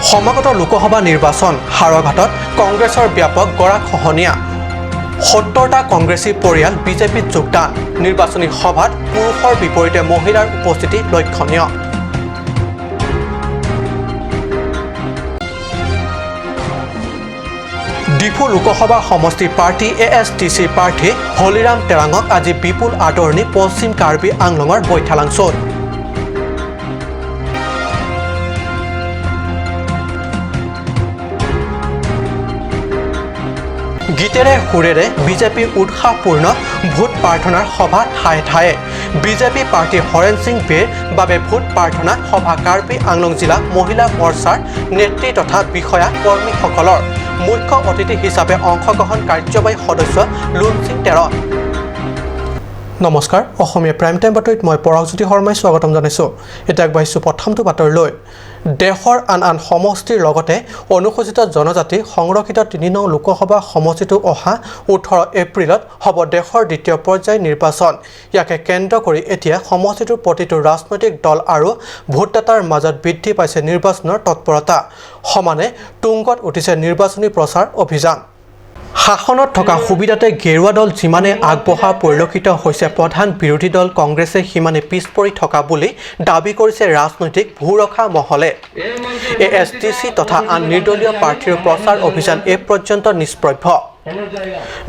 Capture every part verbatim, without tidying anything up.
সমাগত লোকসভা নিৰ্বাচন, হাওৰাঘাটত কংগ্ৰেছৰ ব্যাপক গৰাখহনীয়া। সত্তৰটা কংগ্ৰেছী পৰিয়াল বিজেপিত যোগদান। নিৰ্বাচনী সভাত পুৰুষৰ বিপৰীতে মহিলাৰ উপস্থিতি লক্ষণীয়। ডিফু লোকসভা সমষ্টি প্ৰাৰ্থী এ এছ টি চি প্ৰাৰ্থী হলিৰাম তেৰাঙক আজি বিপুল আদৰণি পশ্চিম কাৰ্বি আংলঙৰ বৈঠালাংচুত। গীতেৰে সুৰেৰে বিজেপিৰ উৎসাহপূৰ্ণ ভোট প্ৰাৰ্থনাৰ সভা ঠায়ে ঠায়ে। বিজেপি প্ৰাৰ্থী হৰেণ সিং বেৰ বাবে ভোট প্ৰাৰ্থনা সভা কাৰ্বি আংলং জিলা মহিলা মৰ্চাৰ নেতৃ তথা বিষয়া কৰ্মীসকলৰ। মুখ্য অতিথি হিচাপে অংশগ্ৰহণ কাৰ্যবাহী সদস্য লুনচিং তেৰণ। নমস্কাৰ, অসমীয়া প্ৰাইম টাইম বাতৰিত মই পৰাগজ্যোতি শৰ্মাই স্বাগতম জনাইছো। এতিয়া আগবাঢ়িছো প্ৰথমটো বাতৰিলৈ। দেশৰ আন আন সমষ্টিৰ লগতে অনুসূচিত জনজাতি সংৰক্ষিত তিনি নং লোকসভা সমষ্টিতো অহা ওঠৰ এপ্ৰিলত হ'ব দেশৰ দ্বিতীয় পৰ্যায়ৰ নিৰ্বাচন। ইয়াকে কেন্দ্ৰ কৰি এতিয়া সমষ্টিটোৰ প্ৰতিটো ৰাজনৈতিক দল আৰু ভোটদাতাৰ মাজত বৃদ্ধি পাইছে নিৰ্বাচনৰ তৎপৰতা। সমানে তুংগত উঠিছে নিৰ্বাচনী প্ৰচাৰ অভিযান। শাসনত থকা সুবিধাতে গেৰুৱা দল যিমানে আগবঢ়া পৰিলক্ষিত হৈছে প্ৰধান বিৰোধী দল কংগ্ৰেছে সিমানে পিছ পৰি থকা বুলি দাবী কৰিছে ৰাজনৈতিক ভূৰখা মহলে। এ এছ টি চি তথা আন নিৰ্দলীয় প্ৰাৰ্থীৰ প্ৰচাৰ অভিযান এই পৰ্যন্ত নিষ্প্ৰভ্য।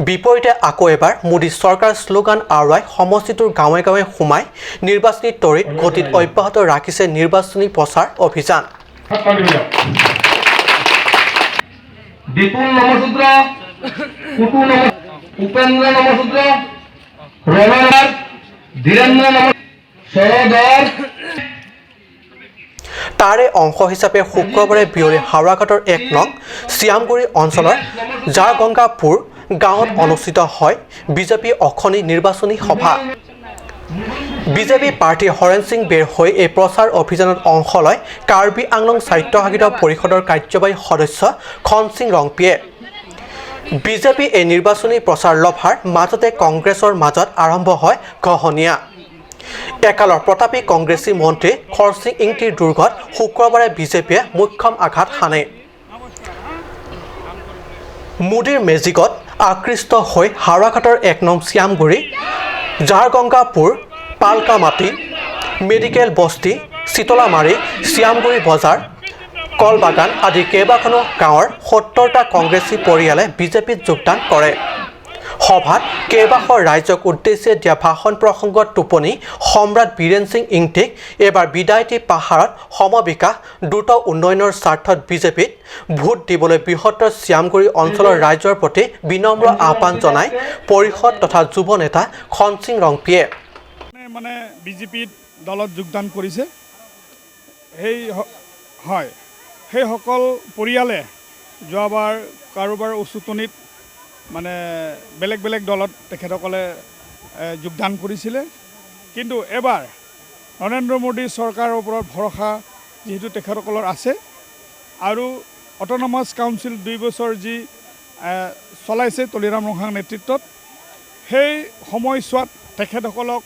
বিপৰীতে আকৌ এবাৰ মোদী চৰকাৰ শ্লোগান আওৰাই সমষ্টিটোৰ গাঁৱে গাঁৱে সোমাই নিৰ্বাচনী তৰিত গতিত অব্যাহত ৰাখিছে নিৰ্বাচনী প্ৰচাৰ অভিযান। বিপুল নমঃশূদ্ৰ, কুটু নম, উপেন্দ্ৰ নমঃশূদ্ৰ, ৰণধৰ, ধীৰেন্দ্ৰ নম, শৰধৰ। তাৰে অংশ হিচাপে শুক্ৰবাৰে বিয়লি হাওৰাঘাটৰ এক নং শ্যামগুৰি অঞ্চলৰ জাৰগংগাপুৰ গাঁৱত অনুষ্ঠিত হয় বিজেপি অখনি নিৰ্বাচনী সভা। বিজেপি প্ৰাৰ্থী হৰেণ সিং বেৰ হৈ এই প্ৰচাৰ অভিযানত অংশ লয় কাৰ্বি আংলং স্বায়ত্তশাসিত পৰিষদৰ কাৰ্যবাহী সদস্য খনসিং ৰংপিয়ে। বিজেপি এই নিৰ্বাচনী প্ৰচাৰ লফাৰ মাজতে কংগ্ৰেছৰ মাজত আৰম্ভ হয় ঘহনীয়া। একালৰ প্ৰতাপী কংগ্ৰেছী মন্ত্ৰী খৰসিং ইংতিৰ দুৰ্গত শুক্ৰবাৰে বিজেপিয়ে মোক্ষম আঘাত হানে। মোদীৰ মেজিকত আকৃষ্ট হৈ হাওৰাঘাটৰ এক নং শ্যামগুৰি, জাৰগংগাপুৰ, পালকামাটি, মেডিকেল বস্তি, চিতলামাৰী, শ্যামগুৰি বজাৰ, কলবাগান আদি কেইবাখনো গাঁৱৰ সত্তৰটা কংগ্ৰেছী পৰিয়ালে বিজেপিত যোগদান কৰে। সভাত কেইবাশ ৰাইজক উদ্দেশ্যে দিয়া ভাষণ প্ৰসংগত টোপনি সম্ৰাট বীৰেন সিং ইংতিক এইবাৰ বিদায় দি পাহাৰত সমবিকাশ দ্ৰুত উন্নয়নৰ স্বাৰ্থত বিজেপিত ভোট দিবলৈ বৃহত্তৰ শ্যামগুৰি অঞ্চলৰ ৰাইজৰ প্ৰতি বিনম্ৰ আহ্বান জনাই পৰিষদ তথা যুৱ নেতা খনসিং ৰংপিয়ে। মানে বিজেপিত দলত যোগদান কৰিছে। সেই হ- হয়, সেইসকল পৰিয়ালে যোৱাবাৰ কাৰোবাৰ উচুটনিত মানে বেলেগ বেলেগ দলত তেখেতসকলে এ, যোগদান কৰিছিলে। কিন্তু এবাৰ নৰেন্দ্ৰ মোদী চৰকাৰৰ ওপৰত ভৰসা যিহেতু তেখেতসকলৰ আছে আৰু অট'নমাছ কাউন্সিল দুই বছৰ যি এ, চলাইছে তুলিৰাম ৰংহাং নেতৃত্বত, সেই সময়ছোৱাত তেখেতসকলক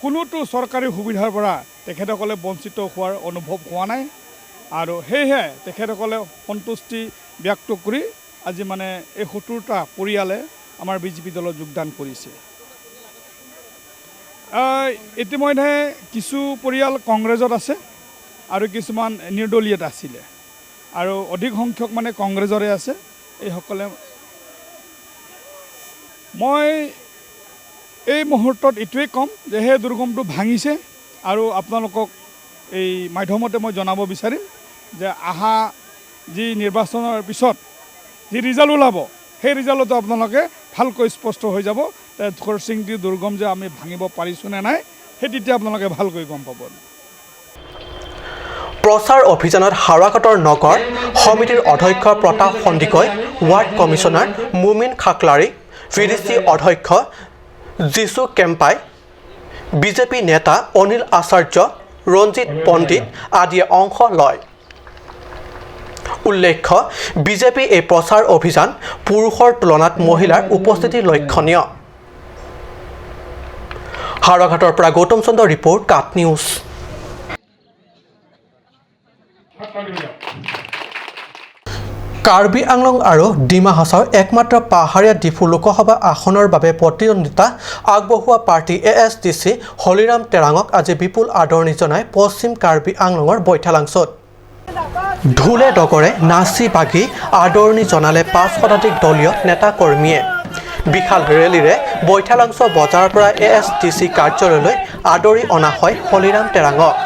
কোনোতো চৰকাৰী সুবিধাৰ পৰা তেখেতসকলে বঞ্চিত হোৱাৰ অনুভৱ হোৱা নাই আৰু সেয়েহে তেখেতসকলে সন্তুষ্টি ব্যক্ত কৰি আজি মানে এই সত্তৰটা পৰিয়ালে আমাৰ বিজেপি দলত যোগদান কৰিছে। আহ, ইতিমধ্যে কিছু পৰিয়াল কংগ্ৰেছত আছে আৰু কিছুমান নিৰ্দলীয়ত আছিলে আৰু অধিক সংখ্যক মানে কংগ্ৰেছৰে আছে। এইসকলে মই এই মুহূৰ্তত এইটোৱেই ক'ম যে সেই দুৰ্গমটো ভাঙিছে আৰু আপোনালোকক এই মাধ্যমতে মই জনাব বিচাৰিম যে অহা যি নিৰ্বাচনৰ পিছত যি ৰিজাল্ট ওলাব, সেই ৰিজাল্টতো আপোনালোকে ভালকৈ স্পষ্ট হৈ যাব যে খৰসিংটি দুৰ্গম যে আমি ভাঙিব পাৰিছোঁ নে নাই, সেই তেতিয়া আপোনালোকে ভালকৈ গম পাব। প্ৰচাৰ অভিযানত হাওৰাঘাটৰ নগৰ সমিতিৰ অধ্যক্ষ প্ৰতাপ সন্দিকৈ, ৱাৰ্ড কমিছনাৰ মুমিন খাকলাৰী, ভি ডি চি অধ্যক্ষ জিচু কেম্পাই, বিজেপি নেতা অনিল আচাৰ্য, ৰঞ্জিত পণ্ডিত আদিয়ে অংশ লয়। উল্লেখ্য, বিজেপি এই প্ৰচাৰ অভিযান পুৰুষৰ তুলনাত মহিলাৰ উপস্থিতি লক্ষণীয়। হাওৰাঘাটৰ পৰা গৌতম চন্দ্ৰ ৰিপৰ্ট, কাট নিউজ। কাৰ্বি আংলং আৰু ডিমা হাছাওৰ একমাত্ৰ পাহাৰীয়া ডিফু লোকসভা আসনৰ বাবে প্ৰতিদ্বন্দ্বিতা আগবঢ়োৱা প্ৰাৰ্থী এ এছ টি চি হলিৰাম তেৰাঙক আজি বিপুল আদৰণি জনাই পশ্চিম কাৰ্বি আংলঙৰ বৈঠালাংচুত। ঢোলে ডগৰে নাচি বাগি আদৰণি জনালে পাঁচ শতাধিক দলীয় নেতাকৰ্মীয়ে। বিশাল ৰেলীৰে বৈঠালাংচ বজাৰৰ পৰা এ এছ টি চি কাৰ্যালয়লৈ আদৰি অনা হয় হলিৰাম তেৰাঙক।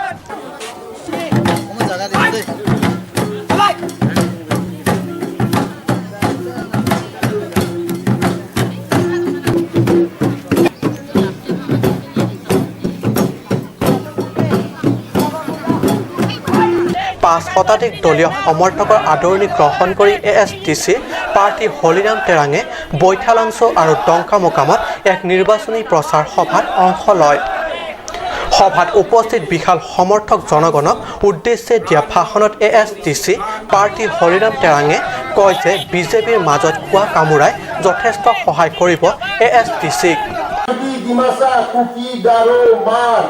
পাঁচ শতাধিক দলীয় সমৰ্থকৰ আদৰণি গ্ৰহণ কৰি এ এছ টি চি প্ৰাৰ্থী হলিৰাম তেৰাঙে বৈঠালাংচ আৰু ডংকামকামত এক নিৰ্বাচনী প্ৰচাৰ সভাত অংশ লয়। সভাত উপস্থিত বিশাল সমৰ্থক জনগণক উদ্দেশ্যে দিয়া ভাষণত এ এছ টি চি প্ৰাৰ্থী হলিৰাম তেৰাঙে কয় যে বি জে পিৰ মাজত খোৱা কামোৰাই যথেষ্ট সহায় কৰিব এ এছ টি চিক। কাৰ্বি, ডিমাচা, কুকি, গাৰো, মাৰ,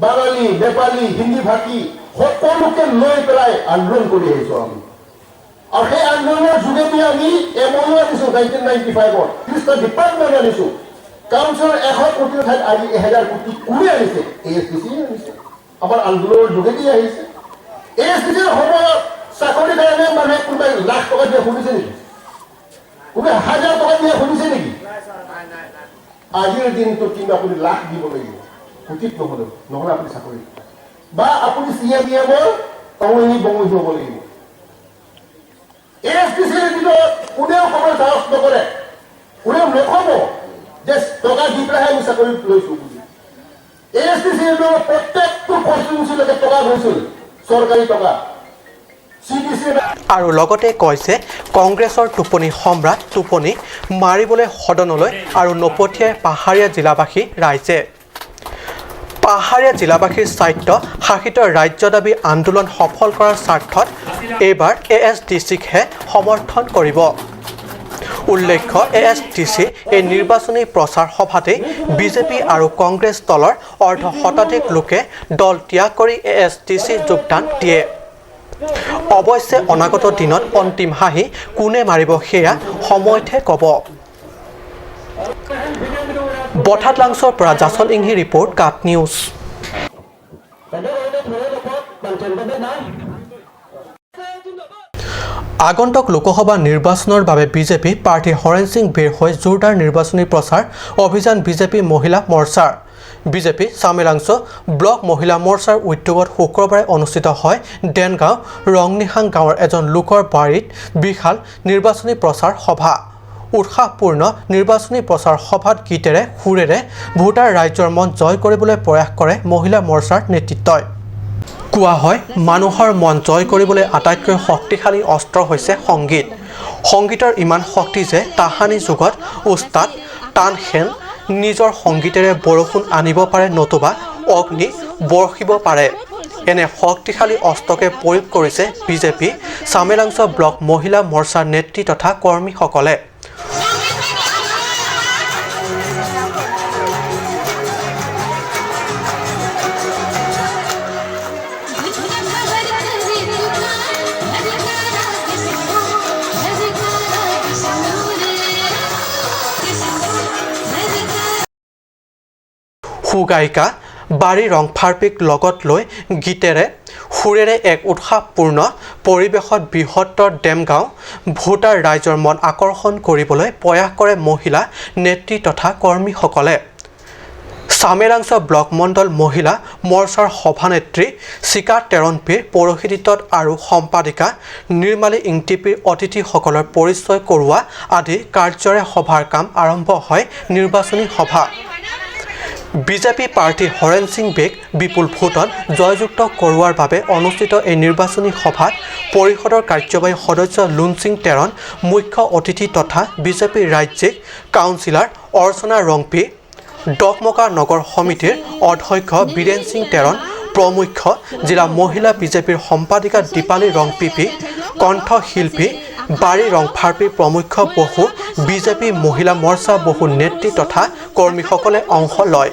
বাঙালী, নেপালী, হিন্দী ভাষী সকলোকে লৈ পেলাই আন্দোলন কৰি আহিছোঁ আমি। আৰু সেই আন্দোলনৰ যোগেদি আমি এম অ' ইউ আনিছোঁ নাইনটিন নাইনটি ফাইভত, ত্ৰিশটা ডিপাৰ্টমেণ্ট আনিছোঁ। কাউন্সিলৰ এশ কোটিৰ ঠাইত আজি এহেজাৰ কোটি কোনে আনিছে? এ এছ টি চি আনিছে। আমাৰ আন্দোলনৰ যোগেদি আহিছে। এ এছ টি চিৰ সময়ত চাকৰিৰ কাৰণে মানুহে কোনোবাই লাখ টকা দিয়া শুনিছে নেকি? কোনোবাই হাজাৰ টকা দিয়া শুনিছে নেকি? আজিৰ দিনটোত কিন্তু আপুনি লাখ দিব লাগিব, কোটিত নহ'লেও, নহ'লে আপুনি চাকৰি নাপায়। বা আপুনি চি এম ই এমৰ টঙি বঙি হ'ব লাগিব। এ এছ টি চিৰ দিনত কোনেও ক'বলৈ সাহস নকৰে, কোনেও নক'ব যে টকা দি পেলাইহে আমি চাকৰি লৈছোঁ বুলি। এ এছ টি চিৰ দিনত প্ৰত্যেকটো কনষ্টিটুৱেঞ্চিলৈকে টকা গৈছিল, চৰকাৰী টকা। চি ডি চি আৰু লগতে কয় যে কংগ্ৰেছৰ টোপনি সম্ৰাট টোপনি মাৰিবলৈ সদনলৈ আৰু নপঠিয়াই পাহাৰীয়া জিলাবাসী ৰাইজে। পাহাৰীয়া জিলাবাসীৰ স্বায়ত্ত শাসিত ৰাজ্য দাবী আন্দোলন সফল কৰাৰ স্বাৰ্থত এইবাৰ এ এছ টি চিকহে সমৰ্থন কৰিব। উল্লেখ্য, এ এছ টি চিৰ এই নিৰ্বাচনী প্ৰচাৰ সভাতেই বি জে পি আৰু কংগ্ৰেছ দলৰ অৰ্ধ শতাধিক লোকে দল ত্যাগ কৰি এ এছ টি চিত যোগদান দিয়ে। অৱশ্যে অনাগত দিনত অন্তিম হাঁহি কোনে মাৰিব সেয়া সময়তহে ক'ব। বঠালাংচৰ পৰা জাচল ইংহি ৰিপৰ্ট, কাট নিউজ। আগন্তুক লোকসভা নিৰ্বাচনৰ বাবে বি জে পি প্ৰাৰ্থী হৰেণ সিং বেৰ হৈ জোৰদাৰ নিৰ্বাচনী প্ৰচাৰ অভিযান বি জে পি মহিলা মৰ্চাৰ। বি জে পি চামেলাংচ ব্লক মহিলা মৰ্চাৰ উদ্যোগত শুক্ৰবাৰে অনুষ্ঠিত হয় ডেনগাঁও ৰংনিহাং গাঁৱৰ এজন লোকৰ বাৰীত বিশাল নিৰ্বাচনী প্ৰচাৰ সভা। উৎসাহপূৰ্ণ নিৰ্বাচনী প্ৰচাৰ সভাত গীতেৰে সুৰেৰে ভোটাৰ ৰাইজৰ মন জয় কৰিবলৈ প্ৰয়াস কৰে মহিলা মৰ্চাৰ নেতৃত্বই। কোৱা হয়, মানুহৰ মন জয় কৰিবলৈ আটাইতকৈ শক্তিশালী অস্ত্ৰ হৈছে সংগীত। সংগীতৰ ইমান শক্তি যে তাহানি যুগত উস্তাদ তানসেন নিজৰ সংগীতেৰে বৰষুণ আনিব পাৰে, নতুবা অগ্নি বৰ্ষিব পাৰে। এনে শক্তিশালী অস্ত্ৰকে প্ৰয়োগ কৰিছে বি জে পি চামেলাংচ ব্লক মহিলা মৰ্চাৰ নেতৃ তথা কৰ্মীসকলে। সুগায়িকা বাৰী ৰংফাৰ্পিক লগত লৈ গীতেৰে সুৰেৰে এক উৎসাহপূৰ্ণ পৰিৱেশত বৃহত্তৰ ডেমগাঁও ভোটাৰ ৰাইজৰ মন আকৰ্ষণ কৰিবলৈ প্ৰয়াস কৰে মহিলা নেতৃ তথা কৰ্মীসকলে। চামেলাংচ ব্লক মণ্ডল মহিলা মৰ্চাৰ সভানেত্ৰী চিকা তেৰণপীৰ পৌৰোহিত্যত আৰু সম্পাদিকা নিৰ্মালী ইংটিপিৰ অতিথিসকলৰ পৰিচয় কৰোৱা আদি কাৰ্যৰে সভাৰ কাম আৰম্ভ হয় নিৰ্বাচনী সভা। বি জে পি প্ৰাৰ্থী হৰেণ সিং বেক বিপুল ভোটত জয়যুক্ত কৰোৱাৰ বাবে অনুষ্ঠিত এই নিৰ্বাচনী সভাত পৰিষদৰ কাৰ্যবাহী সদস্য লুনচিং তেৰণ, মুখ্য অতিথি তথা বি জে পিৰ ৰাজ্যিক কাউন্সিলৰ অৰ্চনা ৰংপী, ডকমকা নগৰ সমিতিৰ অধ্যক্ষ বীৰেণ সিং তেৰণ প্ৰমুখ্য, জিলা মহিলা বি জে পিৰ সম্পাদিকা দীপালী ৰংপিপি, কণ্ঠশিল্পী বাৰী ৰংফাৰ্পী প্ৰমুখ্য বহু বি জে পি মহিলা মৰ্চা বহু নেতৃ তথা কৰ্মীসকলে অংশ লয়।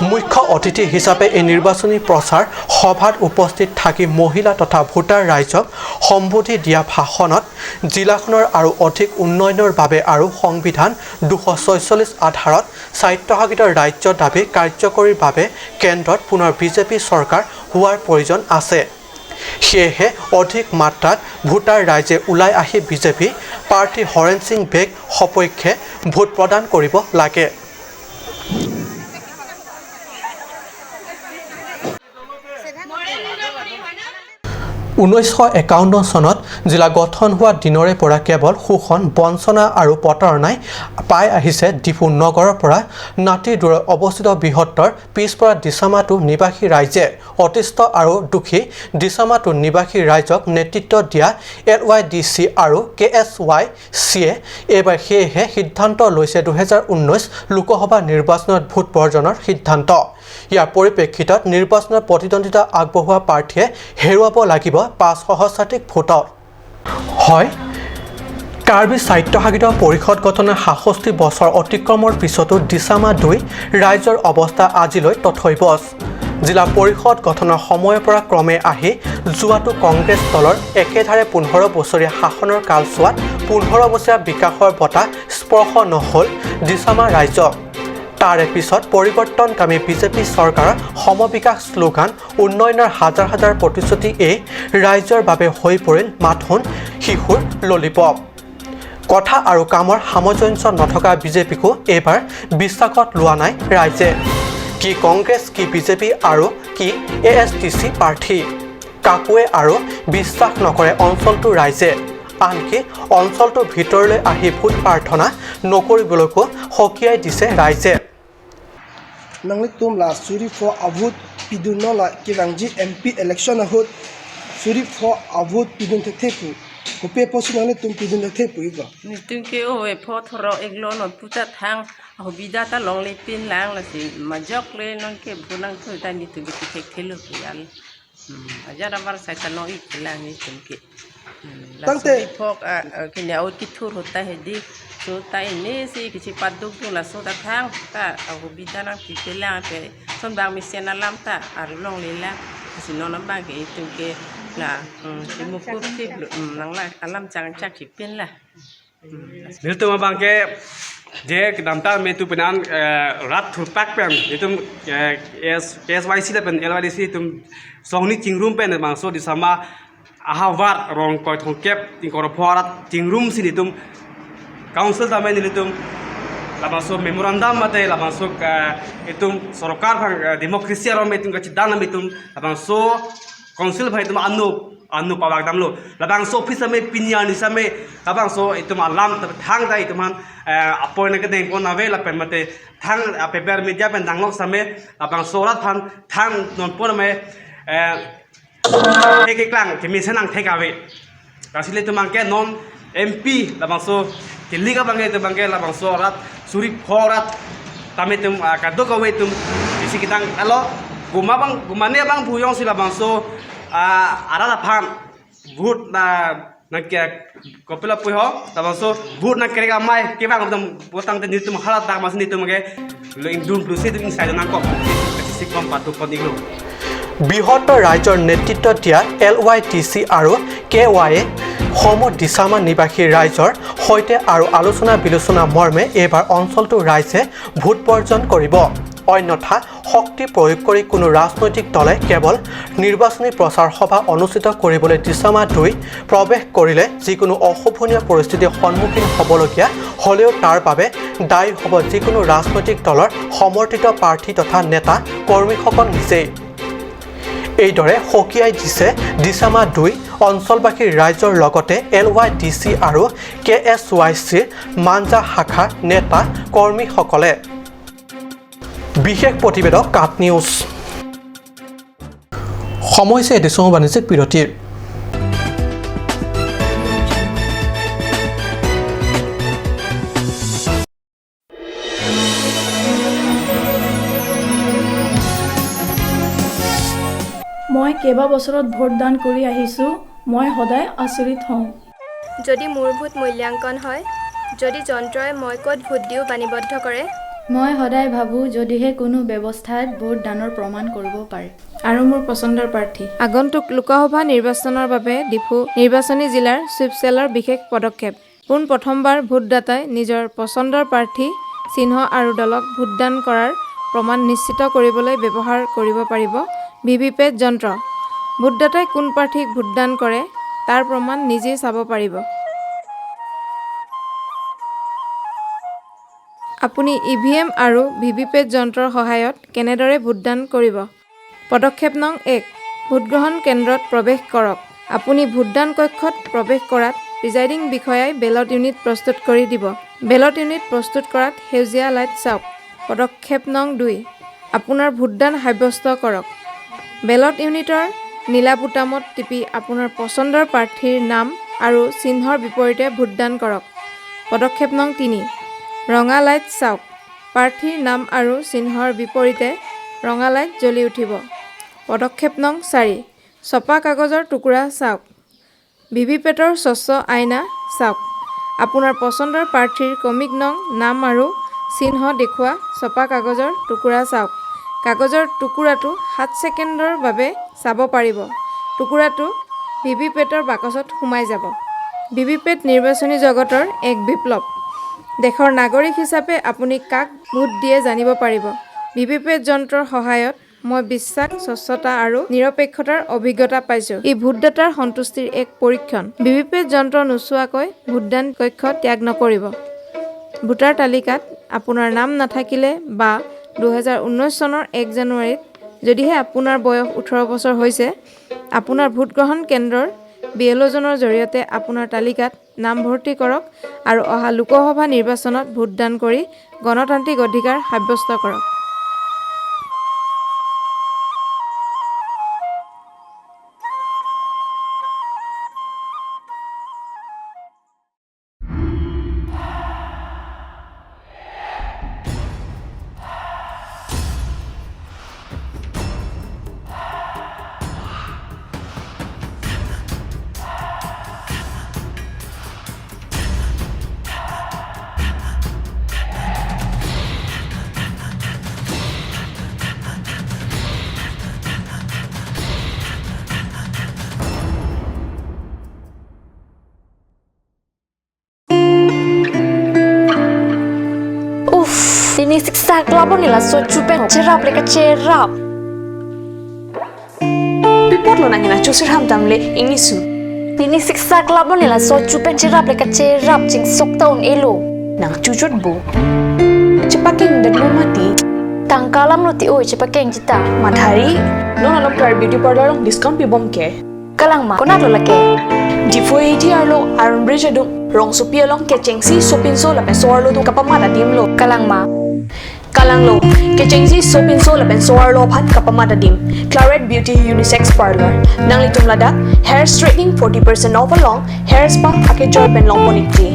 মুখ্য অতিথি হিচাপে এই নিৰ্বাচনী প্ৰচাৰ সভাত উপস্থিত থাকি মহিলা তথা ভোটাৰ ৰাইজক সম্বোধি দিয়া ভাষণত জিলাখনৰ আৰু অধিক উন্নয়নৰ বাবে আৰু সংবিধান দুশ ছয়চল্লিছ আধাৰত স্বায়ত্তশাসিত ৰাজ্য দাবী কাৰ্যকৰীৰ বাবে কেন্দ্ৰত পুনৰ বিজেপি চৰকাৰ হোৱাৰ প্ৰয়োজন আছে। সেয়েহে অধিক মাত্ৰাত ভোটাৰ ৰাইজে ওলাই আহি বিজেপি প্ৰাৰ্থী হৰেণ সিং বেগ সপক্ষে ভোট প্ৰদান কৰিব লাগে। ঊনৈছশ একাৱন্ন চনত জিলা গঠন হোৱা দিনৰে পৰা কেৱল শোষণ, বঞ্চনা আৰু প্ৰতাৰণাই পাই আহিছে ডিফু নগৰৰ পৰা নাতিৰ দূৰত অৱস্থিত বৃহত্তৰ পিছপৰা দিছামাটো নিবাসী ৰাইজে। অতিষ্ঠ আৰু দুখী দিছামাটো নিবাসী ৰাইজক নেতৃত্ব দিয়া এল ৱাই ডি চি আৰু কে এছ ৱাই চিয়ে এইবাৰ সেয়েহে সিদ্ধান্ত লৈছে দুহেজাৰ ঊনৈছ লোকসভা নিৰ্বাচনত ভোট বৰ্জনৰ সিদ্ধান্ত। ইয়াৰ পৰিপ্ৰেক্ষিতত নিৰ্বাচনত প্ৰতিদ্বন্দ্বিতা আগবঢ়োৱা প্ৰাৰ্থীয়ে হেৰুৱাব লাগিব পাঁচ সহস্ৰাধিক ভোটত। হয়, কাৰ্বি স্বায়ত্তশাসিত পৰিষদ গঠনৰ সাতষষ্ঠি বছৰ অতিক্ৰমৰ পিছতো দিছামা দুই ৰাইজৰ অৱস্থা আজিলৈ তথৈবচ। জিলা পৰিষদ গঠনৰ সময়ৰ পৰা ক্ৰমে আহি যোৱাটো কংগ্ৰেছ দলৰ একেধাৰে পোন্ধৰ বছৰীয়া শাসনৰ কালছোৱাত পোন্ধৰ বছৰীয়া বিকাশৰ বঁটা স্পৰ্শ নহ'ল দিছামা ৰাইজক। তাৰে পিছত পৰিৱৰ্তনকামী বিজেপি চৰকাৰৰ সমবিকাশ শ্লোগান, উন্নয়নৰ হাজাৰ হাজাৰ প্ৰতিশ্ৰুতি এই ৰাইজৰ বাবে হৈ পৰিল মাথোন শিশুৰ ললিপপ। কথা আৰু কামৰ সামঞ্জস্য নথকা বিজেপিকো এইবাৰ বিশ্বাসত লোৱা নাই ৰাইজে। কি কংগ্ৰেছ, কি বিজেপি আৰু কি এ এছ টি চি প্ৰাৰ্থী, কাকোৱে আৰু বিশ্বাস নকৰে অঞ্চলটোৰ ৰাইজে। আনকি অঞ্চলটোৰ ভিতৰলৈ আহি ভোট প্ৰাৰ্থনা নকৰিবলৈকো সকীয়াই দিছে ৰাইজে। Nanglitum la suri pho avote pidunlo, la kevangji M P election ahut suri pho avote pidun thekthe pu. Kopi apotsi nanglitum pidun thekthe pu iko? Netum ke ove pho thorok-iklo non puta thang ahubida ta longle pinlang, lasi majok le non ke bonang thu ta netum ke thekthelo ke al. Hmm, ajat abar sai ta long-ik lang netum ke. Hmm, la Tangte suri phok, ah, ah, kini aut kithur ahut ta hedi. So ta ini si kichi paduk tu laso ta thang ta ahubida nangpi pelang pe. Son bang mesen alam ta arulong lela. Si non abang ke itum ke la, hmm, si mukup si blu-, hmm, nang la alam chang chak si pin la. Nelitum abang ke je kedamtang me tu penan, eh, rat thurpak pen itum, eh, S, K S Y C lapen L Y D C itum songni chingrum pen bangso Disama ahavar rong koi thongkep ingkoi ra pho arat chingrum si nelitum council tame nelitum labangso memorandum mate labangso, eh, itum sorkar aphan, eh, democracy aron itum kachedam nang itum labangso council aphan itum anu anu pavak damlo. Labangso office ame pini arni same labangso itum alam ta thang ta itum aphan, eh, appoint kedeng pon ave lapen mate thang, ah, paper media pen danglok same labangso rat aphan thang non pon ame, eh, thek keklang kemesen nangthek ave. Lasi nelitum abang ke non M P labangso kelik abang ke itum abang ke labangso rat suri pho rat tame itum, ah, kadokave itum isi kedang alo guma abang gumane abang buyong si labangso, ah, arat aphan vote na nangke kopila puho labangso vote nangkerek amei kevang abang botang te nelitum halat dak mas nelitum ke lo ingdun blusi itum ingsai nangkok si kom patu pon-iklo. বৃহত্তৰ ৰাইজৰ নেতৃত্ব দিয়া L Y T চি আৰু K Y এ সম দিছামা নিবাসী ৰাইজৰ সৈতে আৰু আলোচনা বিলোচনা মৰ্মে এইবাৰ অঞ্চলটোৰ ৰাইজে ভোট বৰ্জন কৰিব। অন্যথা শক্তি প্ৰয়োগ কৰি কোনো ৰাজনৈতিক দলে কেৱল নিৰ্বাচনী প্ৰচাৰ সভা অনুষ্ঠিত কৰিবলৈ দিছামা দুই প্ৰৱেশ কৰিলে যিকোনো অশোভনীয় পৰিস্থিতিৰ সন্মুখীন হ'বলগীয়া হ'লেও তাৰ বাবে দায়ী হ'ব যিকোনো ৰাজনৈতিক দলৰ সমৰ্থিত প্ৰাৰ্থী তথা নেতা কৰ্মীসকল নিজেই। এইদৰে সকীয়াই দিছে দিছামা দুই অঞ্চলবাসী ৰাইজৰ লগতে এল ৱাই ডি চি আৰু কে এছ ৱাই চিৰ মাঞ্জা শাখাৰ নেতা কৰ্মীসকলে। বিশেষ প্ৰতিবেদক কাট নিউজ। সময় হৈছে এটি চমু বাণিজ্যিক বিৰতিৰ। মই কেইবাবছৰত ভোটদান কৰি আহিছোঁ। মই সদায় আচৰিত হওঁ। যদি মোৰ ভোট মূল্যাংকন হয়, যদি যন্ত্ৰই মই ক'ত ভোট দিওঁ বাণীবদ্ধ কৰে, মই সদায় ভাবোঁ, যদিহে কোনো ব্যৱস্থাত ভোটদানৰ প্ৰমাণ কৰিব পাৰে। আৰু মোৰ পচন্দৰ প্ৰাৰ্থী। আগন্তুক লোকসভা নিৰ্বাচনৰ বাবে ডিফু নিৰ্বাচনী জিলাৰ ছুইপ চেলৰ বিশেষ পদক্ষেপ। পোন প্ৰথমবাৰ ভোটদাতাই নিজৰ পচন্দৰ প্ৰাৰ্থী, চিহ্ন আৰু দলক ভোটদান কৰাৰ প্ৰমাণ নিশ্চিত কৰিবলৈ ব্যৱহাৰ কৰিব পাৰিব ভি ভি পেট যন্ত্ৰ। ভোটদাতাই কোন প্ৰাৰ্থীক ভোটদান কৰে, তাৰ প্ৰমাণ নিজেই চাব পাৰিব। আপুনি ই ভি এম আৰু ভি ভি পেট যন্ত্ৰৰ সহায়ত কেনেদৰে ভোটদান কৰিব? পদক্ষেপ নং এক, ভোটগ্ৰহণ কেন্দ্ৰত প্ৰৱেশ কৰক। আপুনি ভোটদান কক্ষত প্ৰৱেশ কৰাত প্ৰিজাইডিং বিষয়াই বেলট ইউনিট প্ৰস্তুত কৰি দিব। বেলট ইউনিট প্ৰস্তুত কৰাত সেউজীয়া লাইট চাওক। পদক্ষেপ নং দুই, আপোনাৰ ভোটদান সাব্যস্ত কৰক। বেলট ইউনিটৰ নীলা বুটামত টিপি আপোনাৰ পচন্দৰ প্ৰাৰ্থীৰ নাম আৰু চিহ্নৰ বিপৰীতে ভোটদান কৰক। পদক্ষেপ নং তিনি, ৰঙা লাইট চাওক। প্ৰাৰ্থীৰ নাম আৰু চিহ্নৰ বিপৰীতে ৰঙা লাইট জ্বলি উঠিব। পদক্ষেপ নং চাৰি, ছপা কাগজৰ টুকুৰা চাওক। ভি ভি পেটৰ স্বচ্ছ আইনা চাওক। আপোনাৰ পচন্দৰ প্ৰাৰ্থীৰ ক্ৰমিক নং, নাম আৰু চিহ্ন দেখুওৱা ছপা কাগজৰ টুকুৰা চাওক। কাগজৰ টুকুৰাটো সাত ছেকেণ্ডৰ বাবে চাব পাৰিব। টুকুৰাটো ভি ভি পেটৰ বাকচত সোমাই যাব। ভি ভি পেট নিৰ্বাচনী জগতৰ এক বিপ্লৱ। দেশৰ নাগৰিক হিচাপে আপুনি কাক ভোট দিয়ে জানিব পাৰিব। ভি ভি পেট যন্ত্ৰৰ সহায়ত মই বিশ্বাস, স্বচ্ছতা আৰু নিৰপেক্ষতাৰ অভিজ্ঞতা পাইছো। ই ভোটদাতাৰ সন্তুষ্টিৰ এক পৰীক্ষণ। ভি ভি পেট যন্ত্ৰ নোচোৱাকৈ ভোটদান কক্ষ ত্যাগ নকৰিব। ভোটাৰ তালিকাত আপোনাৰ নাম নাথাকিলে বা দুহেজাৰ ঊনৈছ চনৰ এক জানুৱাৰীত যদিহে আপোনাৰ বয়স ওঠৰ বছৰ হৈছে, আপোনাৰ ভোটগ্ৰহণ কেন্দ্ৰৰ বি এল অ'জনৰ জৰিয়তে আপোনাৰ তালিকাত নামভৰ্তি কৰক আৰু অহা লোকসভা নিৰ্বাচনত ভোটদান কৰি গণতান্ত্ৰিক অধিকাৰ সাব্যস্ত কৰক। Uff, tini siksak labon nila so chupen cherap le kacherap. Pi apotlo nangli nangchusir ham damle ingnisu. Tini siksak labon nila so chupen cherap le kacherap chingsok ta un-elo. Nangchuchot bo. Chepakeng det lo mati. Tangka alam lo ti oi chepakeng chita. Madhari, non along Clarette Beauty Parlour along discount pibom ke. Kalang ma, konat lo lake? Diphu A T R lo Iron Bridge adung, rongsopi along kechengsi sopinso lapen so-arlo atum kapamat adim lo. Kalang ma? Kalang lo, kechengsi sopinso lapen so-arlo aphan kapamat adim. Clarette Beauty Unisex Parlour. Nanglitum ladak hair straightening forty percent off along hair spa akejoi pen longpon ikji.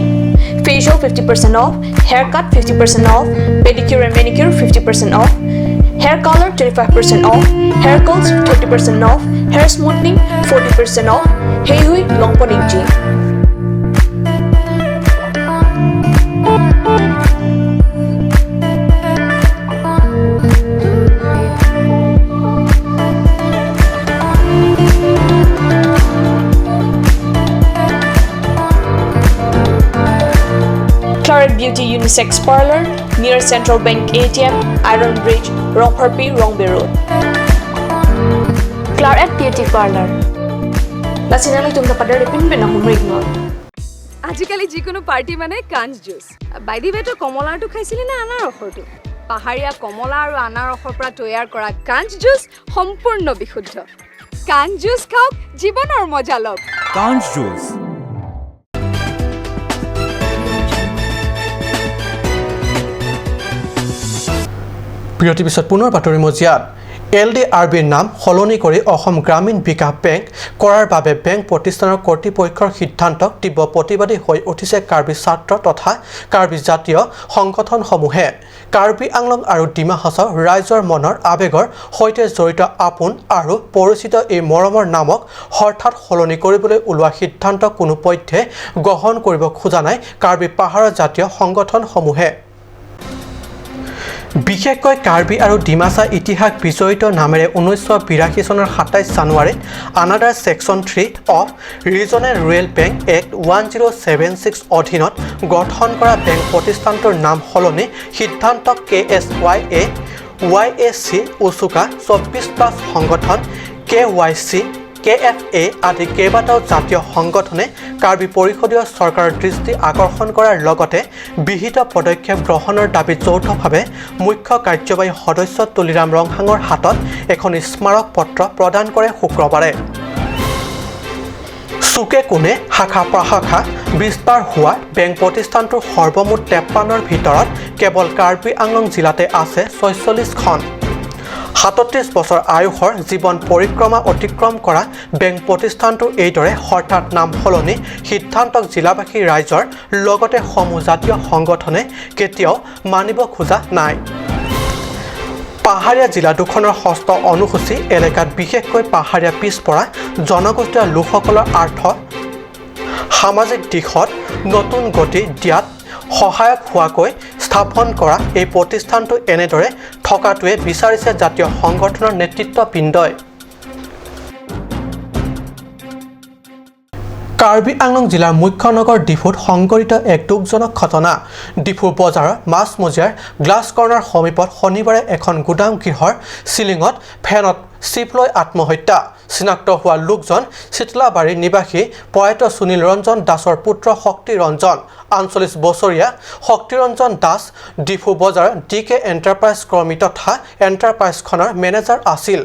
Facial fifty percent off, haircut fifty percent off, pedicure and manicure fifty percent off, hair color twenty-five percent off, hair curls thirty percent off, hair smoothing forty percent off, heihui longpon ikji. Clarette Beauty Unisex Parlour, near Central Bank A T M, Iron Bridge, Rongpharpi, Rongbe Road. Clarette Beauty Parlour. Lasi nanglitum ta pader de pin pin na humrik no. আজিকালি যিকোনো পাৰ্টি মানে কাঞ্চ juice. By the ৱে, তই কমলাৰটো খাইছিলি নে আনাৰসৰটো? পাহাৰীয়া কমলা আৰু আনাৰসৰ পৰা তৈয়াৰ কৰা কাঞ্চ জুচ সম্পূৰ্ণ বিশুদ্ধ। কাঞ্চ জুচ খাওক, জীৱনৰ মজা লওক। কাঞ্চ জুচ। বিৰতিৰ পিছত পুনৰ বাতৰি মজিয়াত। এল ডি আৰ বিৰ নাম সলনি কৰি অসম গ্ৰামীণ বিকাশ বেংক কৰাৰ বাবে বেংক প্ৰতিষ্ঠানৰ কৰ্তৃপক্ষৰ সিদ্ধান্তক তীব্ৰ প্ৰতিবাদী হৈ উঠিছে কাৰ্বি ছাত্ৰ তথা কাৰ্বি জাতীয় সংগঠনসমূহে। কাৰ্বি আংলং আৰু ডিমা হাছাও ৰাইজৰ মনৰ আৱেগৰ সৈতে জড়িত আপোন আৰু পৰিচিত এই মৰমৰ নামক হঠাৎ সলনি কৰিবলৈ ওলোৱা সিদ্ধান্ত কোনো পধ্যে গ্ৰহণ কৰিব খোজা নাই কাৰ্বি পাহাৰৰ জাতীয় সংগঠনসমূহে। বিশেষকৈ কাৰ্বি আৰু ডিমাচা ইতিহাস বিজড়িত নামেৰে ঊনৈছশ বিৰাশী চনৰ সাতাইছ জানুৱাৰীত another section three of regional rural bank act one zero' seven six অধীনত গঠন কৰা বেংক প্ৰতিষ্ঠানটোৰ নাম সলনি সিদ্ধান্তক কে এছ ৱাই এ, ৱাই এ চি, উচুকা, চৌব্বিছ প্লাছ সংগঠন, K Y C, K F এ আদি কেইবাটাও জাতীয় সংগঠনে কাৰ্বি পৰিষদীয় চৰকাৰৰ দৃষ্টি আকৰ্ষণ কৰাৰ লগতে বিহিত পদক্ষেপ গ্ৰহণৰ দাবীত যৌথভাৱে মুখ্য কাৰ্যবাহী সদস্য তুলিৰাম ৰংহাঙৰ হাতত এখন স্মাৰক পত্ৰ প্ৰদান কৰে শুক্ৰবাৰে। চুকে কোণে, শাখা প্ৰশাখা বিস্তাৰ হোৱা বেংক প্ৰতিষ্ঠানটোৰ সৰ্বমুঠ তেপ্পান্নৰ ভিতৰত কেৱল কাৰ্বি আংলং জিলাতে আছে ছয়চল্লিছখন। সাতত্ৰিছ বছৰ আয়ুসৰ জীৱন পৰিক্ৰমা অতিক্ৰম কৰা বেংক প্ৰতিষ্ঠানটো এইদৰে হঠাৎ নাম সলনি সিদ্ধান্তক জিলাবাসী ৰাইজৰ লগতে সমূহ জাতীয় সংগঠনে কেতিয়াও মানিব খোজা নাই। পাহাৰীয়া জিলা দুখনৰ ষষ্ঠ অনুসূচী এলেকাত বিশেষকৈ পাহাৰীয়া পিছপৰা জনগোষ্ঠীয় লোকসকলৰ আৰ্থ সামাজিক দিশত নতুন গতি দিয়াত সহায়ক হোৱাকৈ স্থাপন কৰা এই প্ৰতিষ্ঠানটো এনেদৰে থকাটোৱে বিচাৰিছে জাতীয় সংগঠনৰ নেতৃত্ববৃন্দই। কাৰ্বি আংলং জিলাৰ মুখ্য নগৰ ডিফুত সংঘটিত এক দুখজনক ঘটনা। ডিফু বজাৰৰ মাছমজিয়াৰ গ্লাছ কৰ্ণাৰ সমীপত শনিবাৰে এখন গুদাম গৃহৰ চিলিঙত ফেনত চিপ লৈ আত্মহত্যা। চিনাক্ত হোৱা লোকজন চিতলাবাৰী নিবাসী প্ৰয়াত সুনীল ৰঞ্জন দাসৰ পুত্ৰ শক্তি ৰঞ্জন। আঠচল্লিছ বছৰীয়া শক্তি ৰঞ্জন দাস ডিফু বজাৰ ডি কে এণ্টাৰপ্ৰাইজ কৰ্মী তথা এণ্টাৰপ্ৰাইজখনৰ মেনেজাৰ আছিল।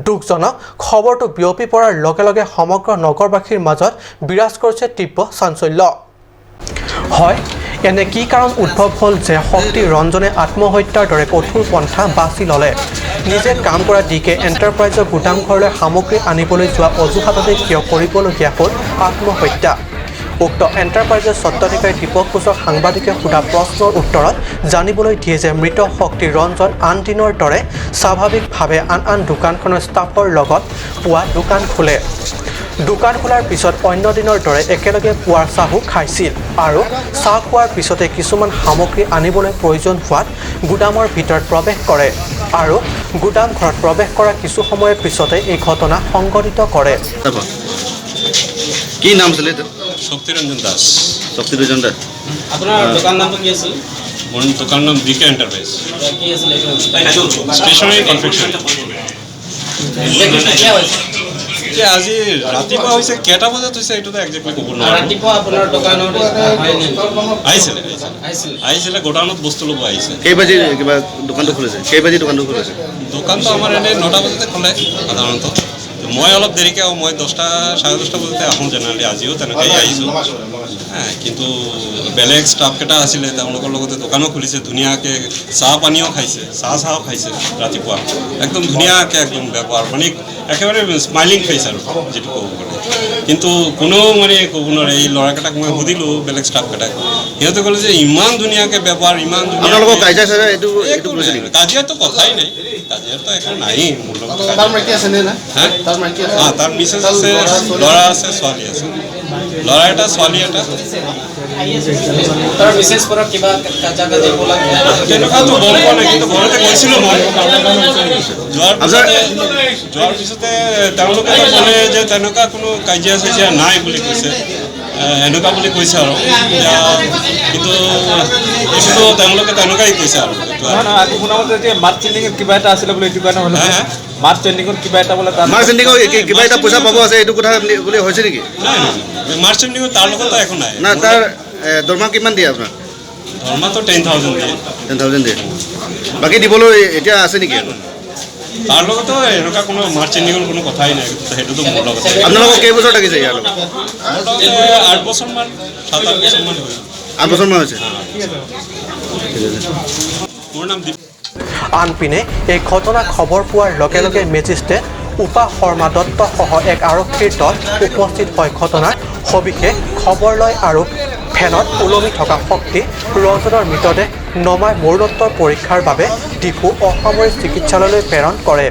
দুখজনক খবৰটো বিয়পি পৰাৰ লগে লগে সমগ্ৰ নগৰবাসীৰ মাজত বিৰাজ কৰিছে তীব্ৰ চাঞ্চল্য। হয়, এনে কি কাৰণ উদ্ভৱ হ'ল যে শক্তি ৰঞ্জনে আত্মহত্যাৰ দৰে কঠোৰ পন্থা বাছি ল'লে? নিজে কাম কৰা ডি কে এণ্টাৰপ্ৰাইজৰ গুদামঘৰলৈ সামগ্ৰী আনিবলৈ যোৱা অজুহাততে কিয় কৰিবলগীয়া হ'ল আত্মহত্যা? উক্ত এণ্টাৰপ্ৰাইজৰ স্বত্বাধিকাৰী দীপক কোচক সাংবাদিকে সোধা প্ৰশ্নৰ উত্তৰত জানিবলৈ দিয়ে যে মৃত শক্তি ৰঞ্জন আন দিনৰ দৰে স্বাভাৱিকভাৱে আন আন দোকানখনৰ ষ্টাফৰ লগত পুৱা দোকান খোলে। দোকান খোলাৰ পিছত অন্য দিনৰ দৰে একেলগে পুৱাৰ চাহো খাইছিল আৰু চাহ খোৱাৰ পিছতে কিছুমান সামগ্ৰী আনিবলৈ প্ৰয়োজন হোৱাত গুদামৰ ভিতৰত প্ৰৱেশ কৰে আৰু গুদাম ঘৰত প্ৰৱেশ কৰা কিছু সময়ৰ পিছতে এই ঘটনা সংঘটিত কৰে। কি নাম আছিলে এইটো? শক্তিৰঞ্জন দাস। শক্তিৰঞ্জন দাস। আপোনাৰ দোকান নামটো কি আছিল? মোৰ দোকান নাম বি কে এণ্টাৰপ্ৰাইজ। কি আছিল এইটো? ষ্টেচনাৰী কনফেকশ্যন। এতিয়া আজি ৰাতিপুৱা হৈছে, কেইটা বজাত হৈছে এইটোতো একজেক্টলি ক'ব নোৱাৰোঁ। ৰাতিপুৱা আপোনাৰ দোকানত হয় নেকি? আহিছিলে, আহিছিলে। আহিছিলে। আহিছিলে, গোডাউনত বস্তু ল'ব আহিছে। কেই বাজি কিবা দোকানটো খুলিছে? কেই বাজি দোকানটো খুলিছে? দোকানটো আমাৰ এনেই নটা বজাতে খোলে সাধাৰণতে। মই অলপ দেৰিকে আহোঁ, মই দহটা, চাৰে দহটা বজাতে আহোঁ জেনেৰেলি, আজিও তেনেকেই আহিছোঁ। হা, কিন্তু বেলেগ ষ্টাফকেইটা আছিলে, তেওঁলোকৰ লগতে দোকানো খুলিছে, ধুনীয়াকে চাহ পানীও খাইছে, চাহ চাহো খাইছে ৰাতিপুৱা। একদম ধুনীয়াকে একদম ব্যৱহাৰ, মানে একেবাৰে স্মাইলিং ফেচ আৰু যিটো ক'ব গ'লে। কিন্তু কোনেও মানে ক'ব নোৱাৰে। এই ল'ৰাকেইটাক মই সুধিলোঁ, বেলেগ ষ্টাফকেইটাক, সিহঁতে ক'লে যে ইমান ধুনীয়াকে ব্যৱহাৰ, ইমান ধুনীয়াকে আপোনালোকৰ কাজিয়া চাজিয়া এইটো, এইটো একো কৈছে নাই। নেকি? কাজিয়াতো কথাই নাই। কাজিয়াতো একো নায়েই মোৰ লগত। তাৰ মাইকী আছে নে নাই? হা? তাৰ মাইকী আছে? হা, তাৰ মিছেছ আছে, ল'ৰা আছে, ছোৱালী আছে। ল'ৰা এটা, ছোৱালী এটা। তাৰ মিছেছ পৰা কিবা কাজিয়া কাজিয়া ক'লা নেকি? তেনেকুৱাতো গম পোৱা নাই, কিন্তু ঘৰতে গৈছিলোঁ মই। যোৱাৰ পিছতে, যোৱাৰ পিছতে তেওঁলোকে ক'লে যে তেনেকুৱা কোনো কাজিয়া চাজিয়া নাই বুলি কৈছে। এ, এনেকুৱা বুলি কৈছে আৰু। এতিয়া কিন্তু এইটোতো তেওঁলোকে তেনেকুৱাই কৈছে আৰু। নহয় নহয়, আকৌ শুনা মতে যে মাৰ্চ এণ্ডিঙত কিবা এটা আছিলে বোলে, এইটো কাৰণে হ'লে। হে, হে? মাৰ্চ এণ্ডিঙত কিবা এটা বোলে তাত মাৰ্চ এণ্ডিঙৰ কি- কিবা এটা পইচা পাব আছে, এইটো কথা বুলি বুলি হৈছে নেকি? নাই, নাই, নাই। মাৰ্চ এণ্ডিঙত তাৰ লগতো একো নাই। না, তাৰ এ, দৰমহা কিমান দিয়ে আপোনাৰ? দৰমহাটো টেন থাউজেণ্ড দিয়ে। টেন থাউজেণ্ড দিয়ে। বাকী দিবলৈ এতিয়া আছে নেকি? তাৰ লগতো এনেকুৱা কোনো মাৰ্চ এণ্ডিঙৰ কোনো কথাই নাই, সেইটোতো মোৰ লগতে। আপোনালোকৰ কেইবছৰ লাগিছে ইয়াৰ লগত? মোটামুটি আঠ বছৰমান, সাত আঠ বছৰমান হ'ল। আঠ বছৰমান হৈছে। মোৰ নাম দীপ। আনপিনে এই ঘটনা খবৰ পোৱাৰ লগে লগে মেজিষ্ট্ৰেট উপা শৰ্মা দত্তসহ এক আৰক্ষীৰ দল উপস্থিত হৈ ঘটনাৰ সবিশেষ খবৰ লয় আৰু ফেনত ওলমি থকা শক্তি ৰঞ্জনৰ মৃতদেহ নমাই মৰণোত্তৰ পৰীক্ষাৰ বাবে ডিফু অসামৰিক চিকিৎসালয়লৈ প্ৰেৰণ কৰে।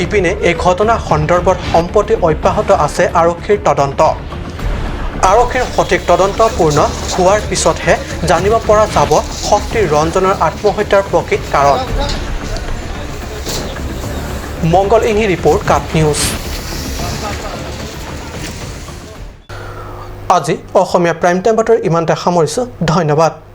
ইপিনে এই ঘটনা সন্দৰ্ভত সম্প্ৰতি অব্যাহত আছে আৰক্ষীৰ তদন্ত। আৰক্ষীৰ সঠিক তদন্ত পূৰ্ণ হোৱাৰ পিছতহে জানিব পৰা যাব শক্তি ৰঞ্জনৰ আত্মহত্যাৰ প্ৰকৃত কাৰণ। মংগল ইংহি ৰিপৰ্ট, কাট নিউজ। আজি অসমীয়া প্ৰাইম টাইম বাতৰি ইমানতে সামৰিছো। ধন্যবাদ।